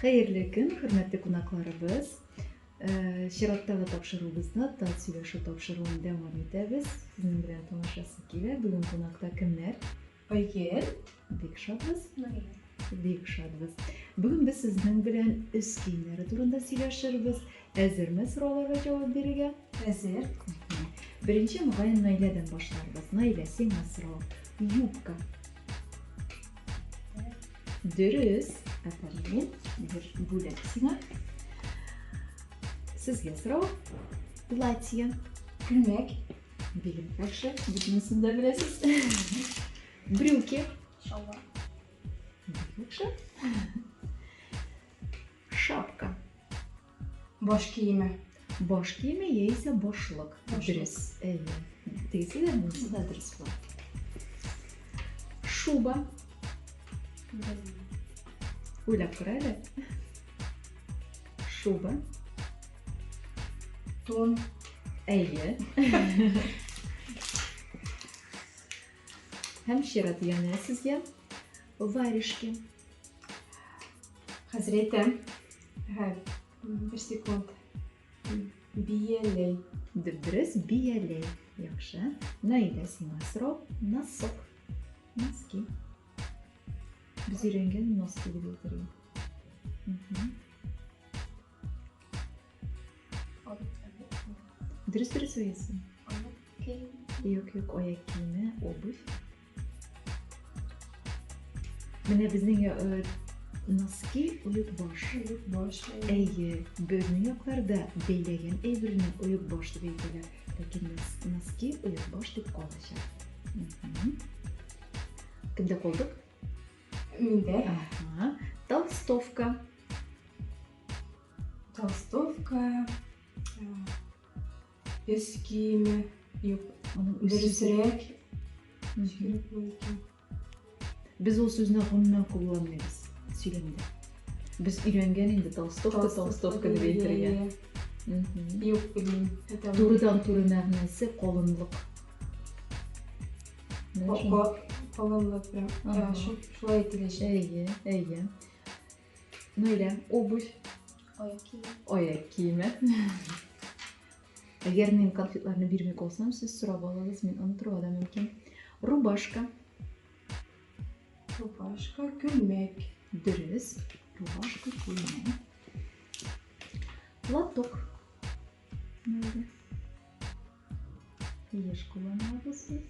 Хәерле көн, хөрмәтле кунакларыбыз. Э, чираттагы тапшыруыбызда Тат сөйләшү тапшыруын дәвам итәбез. Сезнең белән танышасы килә. Бүген кунакта кемнәр? Айгел. Бик шатбыз. Бик шатбыз. Бүген без сезнең белән өс киемнәре турында сөйләшербез. Әзерме сорауларга җавап бирергә? Әзер. Беренче мөгаен Наиләдән башларбыз. Наилә, сиңа сорау. Юбка. Дөрес. Афәрин. Бер бүләк сиңа. Сезгә сорау. Платье. Күлмәк. Бик яхшы. Бөтенесен дә беләсез. Брюки. Чалбар. Бик яхшы. Шапка. Баш киеме. Баш киеме яисә башлык. Дөрес. Әйе. Тегесе дә, монысы да дөрес була. Шуба. Уйлап кара әле. Шуба. Тун. Әйе. Һәм чират янә сезгә. Варежки. Хәзер әйтәм. Бер секунд. Бияләй. Дөрес, бияләй. Яхшы. Наилә, сиңа сорау. Носок. Носки. Без өйрәнгән носки дип әйтергә. Дөрес, дөрес әйтәсең. Аяк киеме. Юк, юк, аяк киеме, обувь. Менә безнең э, носки оекбаш. Оекбаш. Әйе, безнең якларда бәйләгән әйберне оекбаш дип әйтәләр. Ләкин носки оекбаш дип калачак. Кемдә калдык? Миндә. Ага. Толстовка. Толстовка. Өс киеме. Юк. Аның үз сүзе. Дөресрәк. Кирәк була икән. Без ул сүзне гомумән кулланмыйбыз сөйләмдә. Без өйрәнгән инде толстовка, толстовка дип әйтергә. Мгм. Юк, белмим. Әйтә алмыйм. Турыдан-туры мәгънәсе калынлык. Менә шуны. Калынлык прям. Ага. Шулай әйтеләчәк. Әйе, әйе. Наилә, обувь. Аяк киеме. Аяк киеме. Әгәр мин конфетларны бирми калсам, сез сорап алыгыз, мин онытырга да мөмкин. Рубашка. Рубашка, күлмәк. Дөрес. Рубашка, күлмәк. Платок. Наилә. Еш кулланабыз без.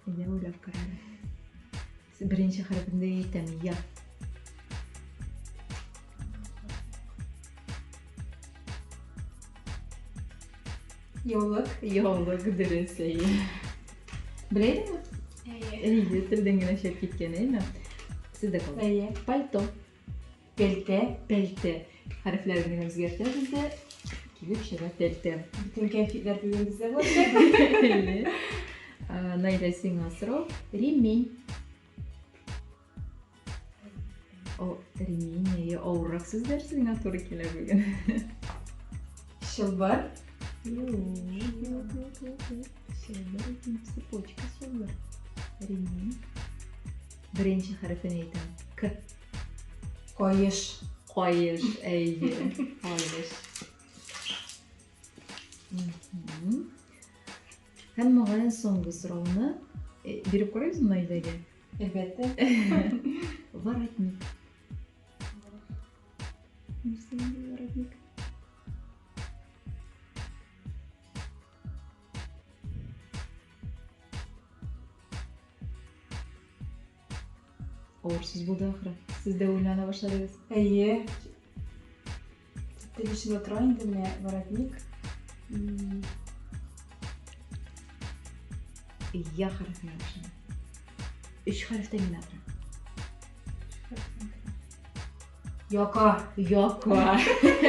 Әйдә уйлап карале. Беренче хәрефендә әйтәм, я. Яулык. Яулык, дөрес, әйе. Белә идеңме? Әйе. Әйе, телдән генә чыгып киткән, әйеме? Сездә калды. Әйе. Пальто. Пәлтә. Пәлтә. Хәрефләрен генә үзгәртәбез дә, килеп чыга пәлтә. Бөтен кәнфитләр бүген бездә булачак. Әйе. Наилә, сиңа сорау. Ремень. О, ремень, әйе, авыррак сүзләр сиңа туры килә бүген. Чылбыр. Юк, юк, юк, юк, юк. Чылбыр икән, цепочка чылбыр. Ремень. Беренче хәрефен әйтәм. К. Каеш. Каеш, әйе, каеш. Һәм мөгаен соңгы сорауны э, биреп карыйбызмы Наиләгә? Әлбәттә. Воротник. Нәрсә инде воротник? Авыр сүз булды ахры. Сез дә уйлана башладыгыз. Әйе. Тел эчендә тора инде менә воротник. Я хәрефенә башлана. Өч хәрефтән генә тора. Яка. Яка.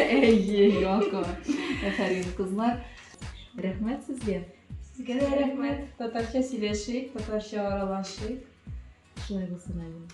Әйе, яка. Афәрин, кызлар. Рәхмәт сезгә. Сезгә дә рәхмәт. Татарча сөйләшик, татарча аралашыйк. Шулай булсын, амин.